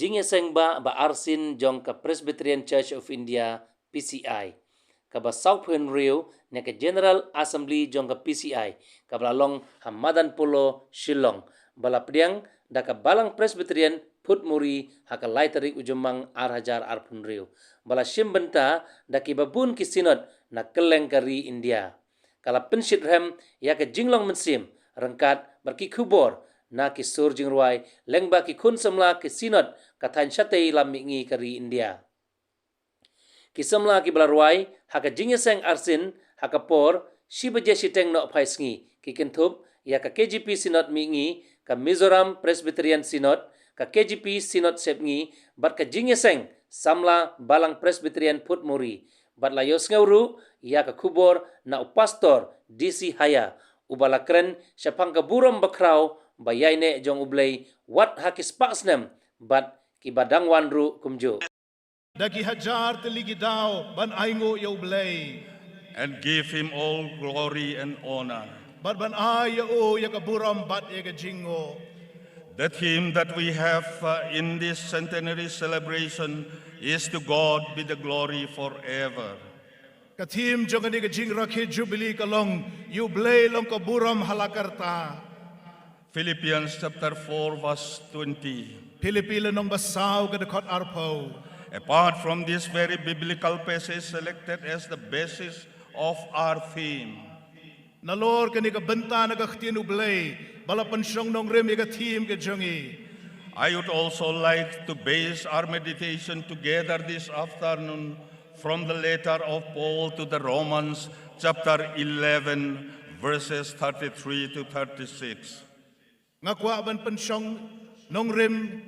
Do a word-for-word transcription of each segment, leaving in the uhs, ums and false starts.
jingïaseng ba ba arsien jong ka Presbyterian Church of India, P C I, kaba sawphew hynriew na ka General Assembly jong ka P C I, kaba la long ha Madan Polo, Shillong, ba la pdiang da ka Balang Presbyterian Phutmuri ha ka lai tarik u Jymmang ar hajar arphew hynriew, ba la shim bynta da kiba bun ki synod na kylleng ka ri India. Ka la pynshitrhem ïa ka jinglong mynsiem ryngkat bad ki khubor na ki sur jingrwai lyngba ki khun samla ki synod ka thaiñ shatei lam mihngi ka ri India. Ki samla kiba la rwai ha ka jingïaseng arsien ha ka por shi baje shiteng nohphai sngi ki kynthup ïa ka K J P Synod mihngi, ka Mizoram Presbyterian Synod, ka K J P Synod sepngi bad ka jingïaseng samla Balang Presbyterian Phutmuri, bad la ïohsngew ruh ïa ka khubor na u Pastor D C Haya, uba la kren shaphang ka burom bakhraw ba ïaineh jong U Blei wat ha ki spah snem bad kiba dang wan ruh kumjuh. Da ki hajar tylli ki daw ban ainguh ïa U Blei. And give him all glory and honor. Bad ban ai ïa u ïa ka burom bad ïa ka jingnguh. The theme that we have, uh, in this centenary celebration is "To God be the glory forever." Ka theme jong kane ka jingrakhe Jubilee ka long, "Ïa U Blei long ka burom ha la karta." Philippians chapter four verse twenty. Philippi lynnong ba saw ka dkhot arphew. Apart from this very biblical passage selected as the basis of our theme, Nalor kane ka bynta na ka ktien U Blei ba la pynshong nongrim ïa ka theme ka jong ngi, I would also like to base our meditation together this afternoon from the letter of Paul to the Romans, chapter eleven, verses thirty-three to thirty-six. Nga kwah ban pynshong nongrim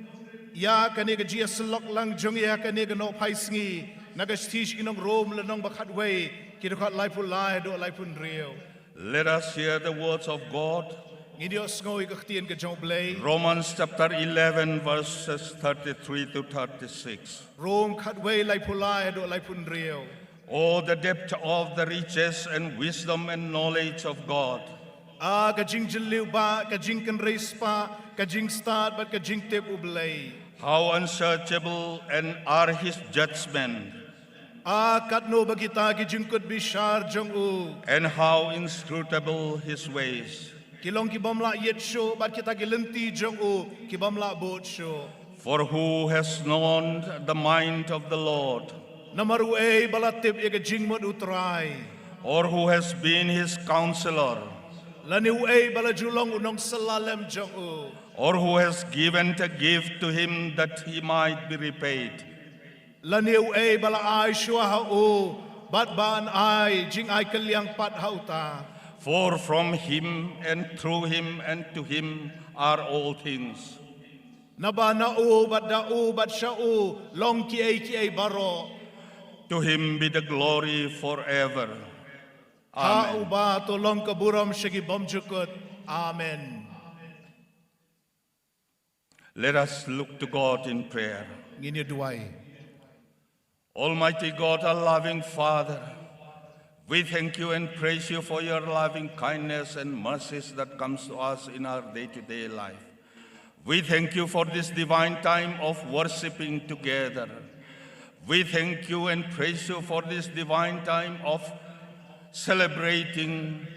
ïa kane ka jingïasyllok lang jong ngi ha kane ka nohphai sngi na ka shithi sha ki nong Rom, lynnong ba khatwei, ki dkhot laiphew lai haduh laiphew hynriew. Let us hear the words of God. Ngin ïohsngew ïa ka ktien ka jong U Blei. Romans chapter eleven, verses thirty-three to thirty-six. Rom khatwei, laiphew lai haduh laiphew hynriew. Oh, the depth of the riches and wisdom and knowledge of God! A ka jingjylliew ba, ka jingkynrei spah, ka jingstad bad ka jingtip U Blei! How unsearchable and are his judgment! A katno ba kita ki jingkut bishar jong u! And how inscrutable his ways! Ki long ki bym lah ïit shuh, bad kita ki lynti jong u ki bym lah bud shuh. For who has known the mind of the Lord? Namar uei ba la tip ïa ka jingmut U Trai? Or who has been his counselor? Lane uei ba la ju long u nongsylla lem jong u? Or who has given a gift to him that he might be repaid? Lane uei ba la ai shuwa ha u, bad ban ai jingai kylliang pat ha uta? For from him and through him and to him are all things. Naba na u, bad da u, bad sha u long kiei kiei baroh. To him be the glory forever. Ha Amen. Uba to long ka burom sha ki bymjukut. Amen. Let us look to God in prayer. Ngin ïa duwai. Almighty God, our loving Father, we thank you and praise you for your loving kindness and mercies that comes to us in our day-to-day life. We thank you for this divine time of worshiping together. We thank you and praise you for this divine time of celebrating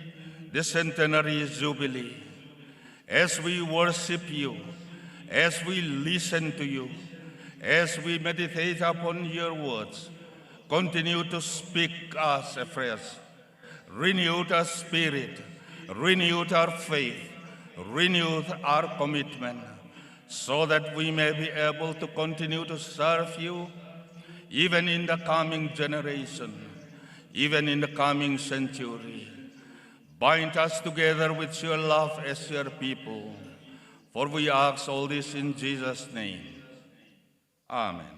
the centenary jubilee. As we worship you, as we listen to you, as we meditate upon your words, continue to speak us afresh. Renewed our spirit, renewed our faith, renewed our commitment, so that we may be able to continue to serve you even in the coming generation, even in the coming century. Bind us together with your love as your people, for we ask all this in Jesus' name. Amen.